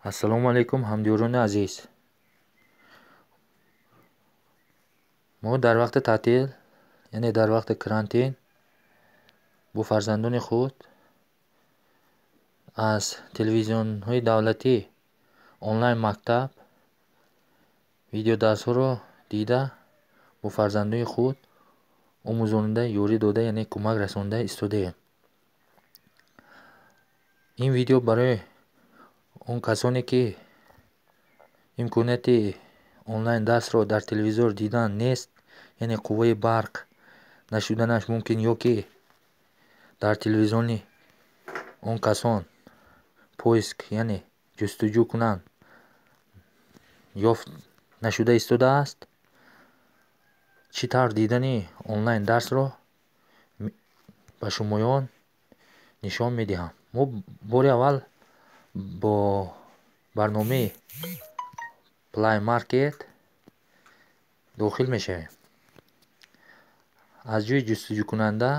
Ассалому алайкум, ҳамдиёрони азиз. Мо дар вақти таътил, яъне дар вақти карантин бо фарзандони худ аз телевизионҳои давлатӣ онлайн мактаб видеодарсҳоро дида, бо фарзандони худ омӯзонида, ёрӣ дода, яъне кӯмак расонда истодаем. Ин видео барои он касоне, ки имконияти онлайн дарсро дар телевизор дидан нест, яъне қувваи барқ нашуданаш мумкин ё ки дар телевизиони он касон поиск, яъне ҷустуҷӯ кунанд, ёфт нашуда истодааст, чӣ тавр дидани онлайн дарсро ба шумоён нишон медиҳам. Мо бори аввал бо барномаи Play Market дохил мешавем. Аз ҷои ҷустуҷӯкунанда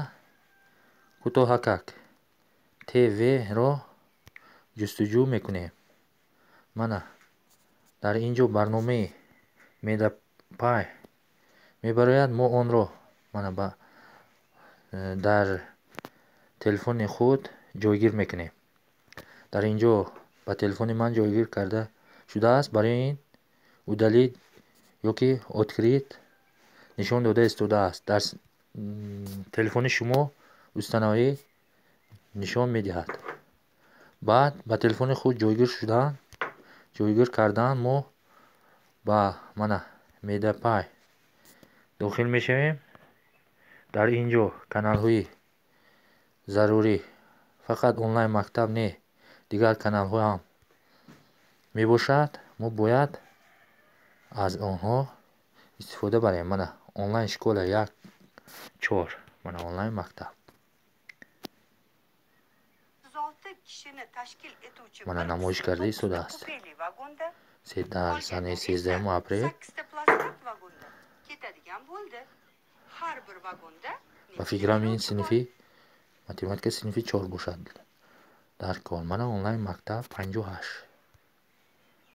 кӯтоҳакак ТВ-ро ҷустуҷӯ мекунем. Мана дар ин ҷо барномаи MediaPay мебарояд. Мо онро мана ба дар телефони худ ҷойгир мекунем. Дар ин ҷо ба телефони ман ҷойгир карда шудааст. Барои ин удалить ё ки открыть нишон дода истодааст. Дар телефони шумо установить нишон медиҳад. Баъд ба телефони худ ҷойгир шудан, ҷойгир кардан, мо ба мана MediaPay дохил мешавем. Дар ин ҷо каналҳои зарурӣ, фақат онлайн мактаб не, дигар каналҳо ҳам мебошад. Мо бояд аз онҳо истифода барем. Мана онлайн школа 1.4, мана онлайн мактаб мана намоиш карда истодааст. Дар санаи 13 апрел ба фикрам, ин синфи математика, синфи 4 бошад дар кор. Мана онлайн мактаб 58.